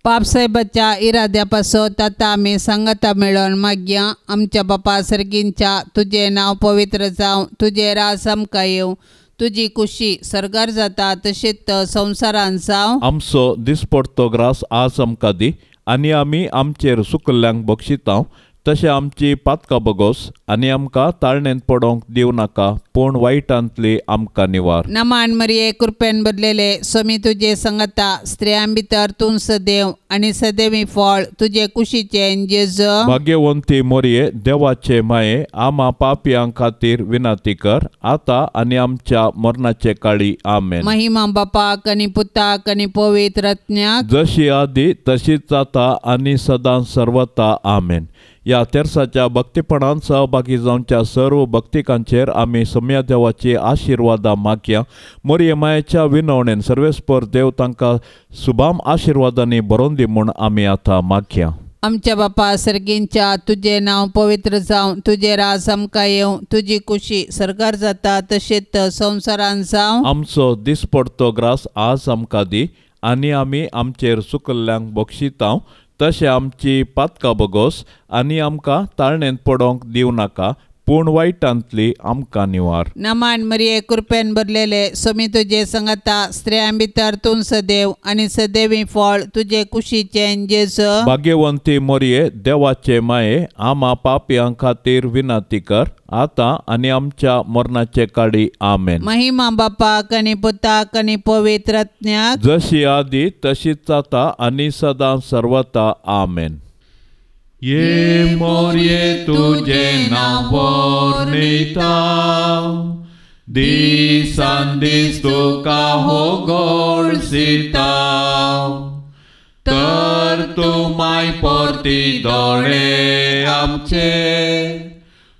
पापसाहेबाच्या इराद्या पासत आतां आमी सांगाता मेळोवन मागया. आमच्या बापा सर्गींच्या, तुजें नांव पवित्र जावं, तुजें राज आमकां येवं, तुजी कुशी सर्गार जाता तशीच संवसारान जावं. आमचो दिसपडतो ग्रास आज आमकां दी आनी आमी आमचेर सुकल्ल्यांक बक्षितांव तशें आमची पातकां बगोस आनी आमकां ताळणेंत पडोंक दिवं नाका पूण वायटांतली आमकां निवार. नमान मरिये कृपेन भरलेले स्वामी तुजे संगता स्त्रियां भितर तूं सदैव आनी सदैवी फळ तुजे कुशीचें जेजू. भाग्यवंती मोरये देवाचे माये आमा पापयां खातीर विनंती कर आतां आनी आमच्या मरणाचे काळी. आमेन. महिमा बापाक आनी पुताक आनी पवित्र आत्म्याक जशी आदी तशीच जाता आनी सदां सर्वता. आमेन. ह्या तेर्साच्या भक्तीपणान सहभागी जावच्या सर्व भक्तिकांचेर आमी सम्या देवाची आशिर्वादां मागया. मोरये मायेच्या विनवणेन सर्वेस्पर देव तांकां सुभाम आशिर्वादांनी भरोवन दी म्हूण आमी आतां मागया. आमच्या बापा सर्गींच्या तुजें नांव पवित्र जावं, तुजें राज आमकां येवं, तुजी कुशी सरकार जाता तशेंच संवसारान जावं. आमचो दिसपडतो ग्रास आज आमकां दी आनी आमी आमचेर सुकल्ल्यांक बक्षितांव तशें आमची पातकां बगोस आनी आमकां ताळणेंत पडोंक दिवं नाका पूण वायटांतली आमकां निवार. नमान मरिये कृपेन भरलेले स्वामी तुजे संगता स्त्रियां भितर तूं सदैव आनी सदैवी फळ तुजे कुशीचें जेजू. भाग्यवंती मोरये देवाचे माये आमा पापयां खातीर विनंती कर आतां आनी आमच्या मरणाचे काळी. आमेन. महिमा बापाक आनी पुताक आनी पवित्र आत्म्याक जशी आदी तशीच जाता आनी सदां सर्वता. आमेन. ये मोरये तुजें नांव वर्णिता दिसान दीस तुका होगोळसिता तर तूं माय परती दोळे आमचे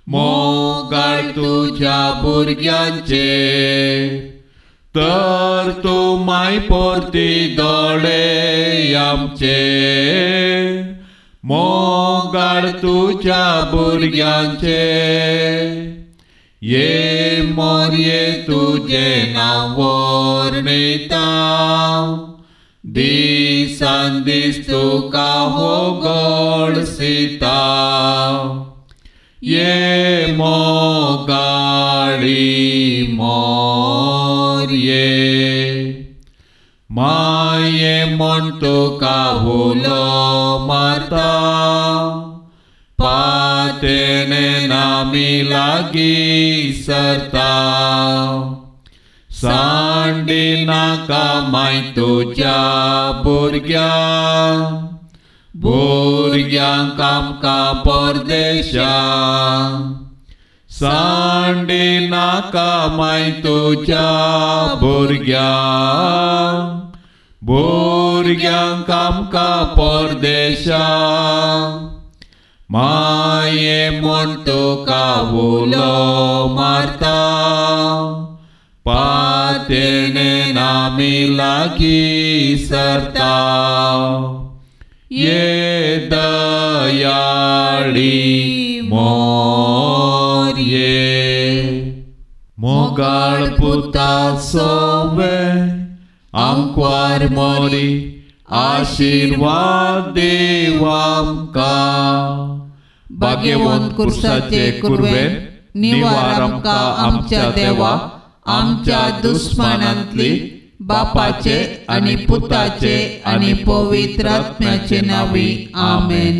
मोगाळ तुज्या भुरग्यांचे तर तूं माय परती दोळे आमचे मोगाळ तुज्या भुरग्यांचे. ये मोरये तुजें नांव वर्णिता दिसान दीस तुका होगोळसिता ये मोगाळी मोरये माये म्हण तुका उलो मारता पातेणे नामी लागीं सरता सांडी नाका माय तुज्या भुरग्यांक भुरग्यांक आमकां परदेशांत सांडी नाका माय तुज्या भुरग्यांक भुरग्यांक आमकां परदेशांत माये म्हण तुका उलो मारता पातेणे नामी लागीं सरता ये दयाळी मोरये मोगाळ पुता सोवे आंकवार मोरी आशिर्वाद देव आमकां. भाग्यवंत कुर्साचे कुर्वेन निवार आमकां आमच्या देवा आमच्या दुस्मानांतली बापाचे आनी पुताचे आनी पवित्र आत्म्याचे नांवी. आमेन.